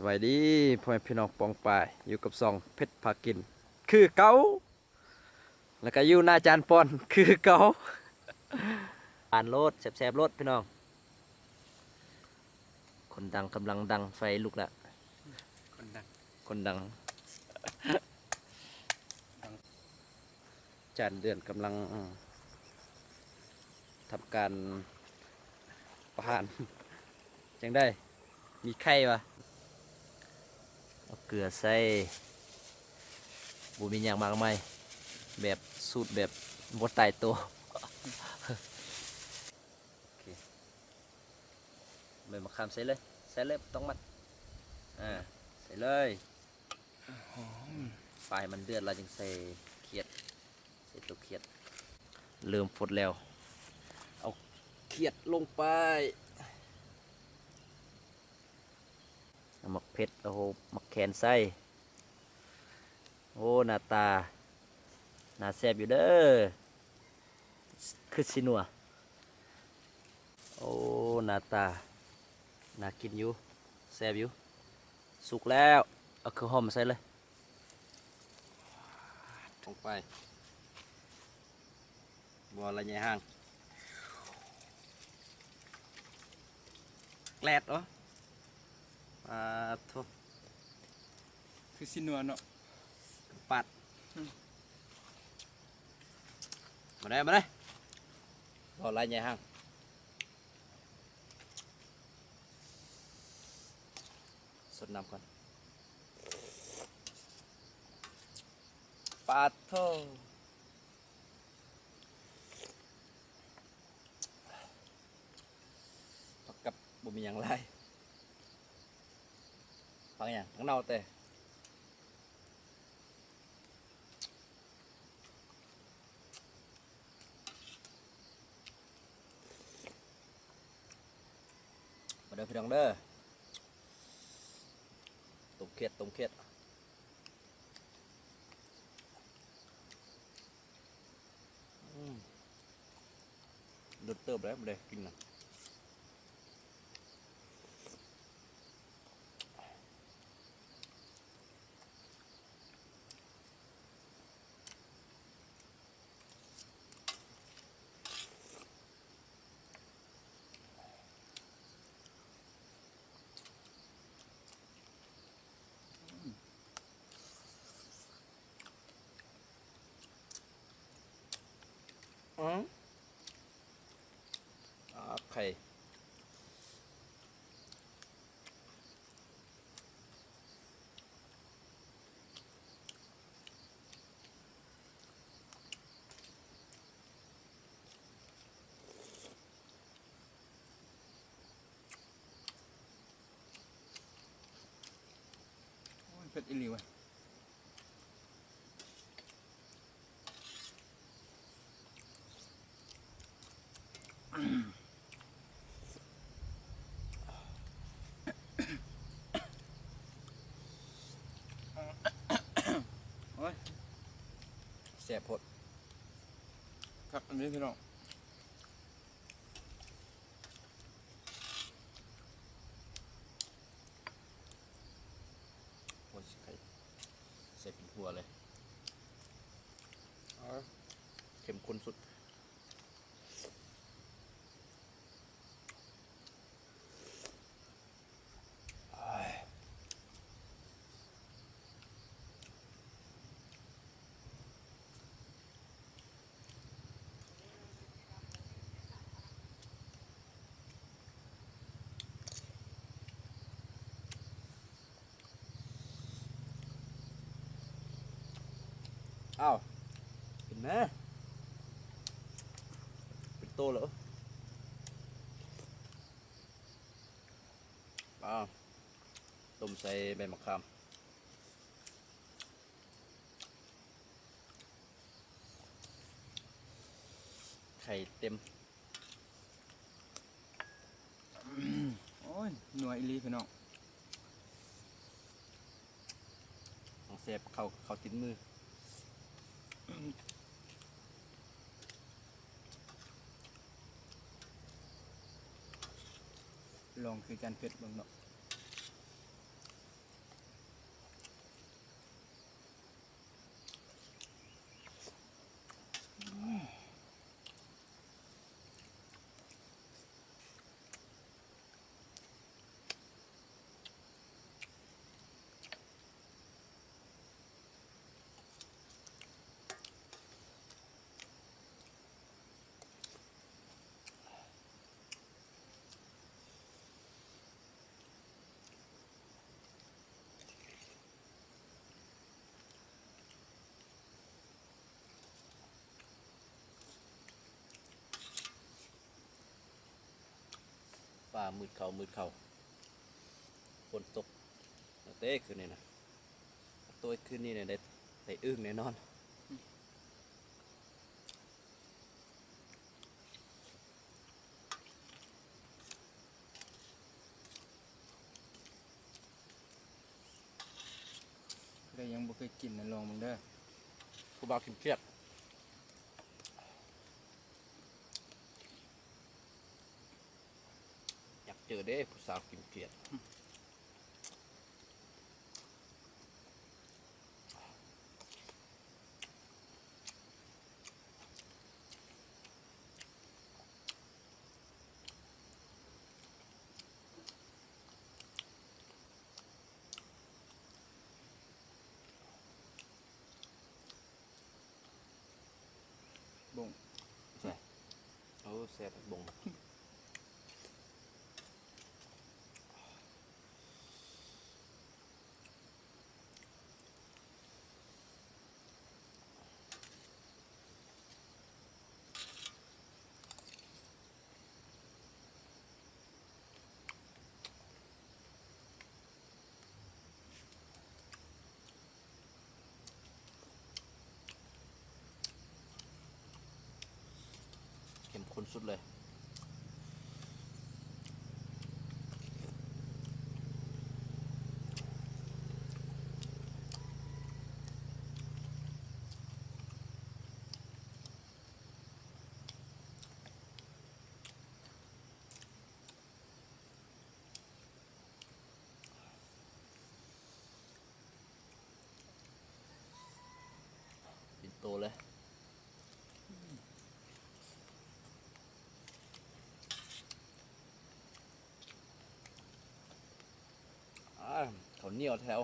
ສະບາຍດີພໍ່ແມ່ພີ່ນ້ອງປ້ອງປາຍ ຢູ່ກັບຊ່ອງເພັດພາກິນຄືເກົ່າ ແລ້ວກໍຢູ່ໜ້າຈານປ່ອນຄືເກົ່າ. ອານໂລດ ແຊບໆໂລດພີ່ນ້ອງ. ຄົນດັງກຳລັງດັງ ໄຟລຸກລະ ຄົນດັງ ຄົນດັງ ຈານເດືອນກຳລັງ ເອີ່ ທຳການປະຫານ. ຈັ່ງໃດ ມີໄຂ່ວະ? ເອົາເກືອໃສ່ ບໍ່ມີຫຍັງມາກມາຍ ແບບສູດແບບບໍ່ຕາຍໂຕ. ໂອເຄ ໃບມະຂາມໃສ່ເລີຍ ໃສ່ເລີຍ ບໍ່ຕ້ອງມັດ ອ່າ ໃສ່ເລີຍ. ປາໃຫ້ມັນເດືອດແລ້ວຈຶ່ງໃສ່ຂຽດ ໃສ່ຕົວຂຽດ. ເລີ່ມຟົດແລ້ວ ເອົາຂຽດລົງໄປ ເອົາໝາກເຜັດ ເອົາໝາກແຄນໃສ່. ໂອ້ ໜ້າຕາໜ້າແຊບຢູ່ເດີ ຄືຊິນົວ. ໂອ້ ໜ້າຕາໜ້າກິນຢູ່ ແຊບຢູ່. ສຸກແລ້ວ ເອົາເຄືອຫອມມາໃສ່ເລີຍ ລົງໄປ. ບໍ່ລະໃຫຍ່ຫ່າງ ແກລດ ໂອ ປາໂທ ຄືຊິນົວເນາະ ປາດ ອືມ ມາເດີ ມາເດີ ບໍ່ລະໃຫຍ່ຫ່າງ. ສົດນ້ຳກ່ອນ ປາດໂທ. ຜັກກັບບໍ່ມີຫຍັງຫຼາຍ ຜັກຫຍັງ ຜັກເນົ່າແຕ່. ມາເດີພີ່ນ້ອງເດີ ຕົ້ມຂຽດ ຕົ້ມຂຽດ. ອືມ ດົນເຕີບແລ້ວບໍ່ໄດ້ກິນນະ. ອືມ ອາ ໄຂ່. ໂອ້ຍ ເຜັດອີ່ຫຼີເວີຍ. ໂອ້ຍ ແຊບໂພດ ຄັກອັນນີ້ພີ່ນ້ອງ. ໂອ້ຍ ໃສ່ເປັນຫົວເລີຍ ເອີ ເຂັ້ມຂຸ້ນສຸດ. ອ້າວ ກິນແມ້ ເປັນໂຕແລ້ວ. ອ້າວ ຕົ້ມໃສ່ໃບມະຂາມ ໄຂ່ເຕັມ. ໂອ້ຍ ນົວອີ່ຫຼີພີ່ນ້ອງ ຂອງແຊບ ເຂົ້າ ເຂົ້າຕິດມື. ລອງຄືຈານເຜັດເບິ່ງເນາະ. ຟ້າມືດເຂົ້າມືດເຂົ້າ ຝົນຕົກເດ້ຄືນນີ້ນະ ຕົກຄືນນີ້ໄດ້ເຕະອຶ່ງແນ່ນອນ. ຜູ້ໃດຍັງບໍ່ເຄີຍກິນນະ ລອງເບິ່ງເດີ. ຜູ້ບ່າວກິນຂຽດ ຢາກເຈີເດ້ຜູ້ສາວກິນຂຽດ. ບົງ ໃຊ່ ໂອ້ ແຊບບົງ. ເຂັ້ມຂຸ້ນສຸດເລີຍ. ເປັນໂຕເລີຍ. ອາ ເຂົ້າໜຽວແທ້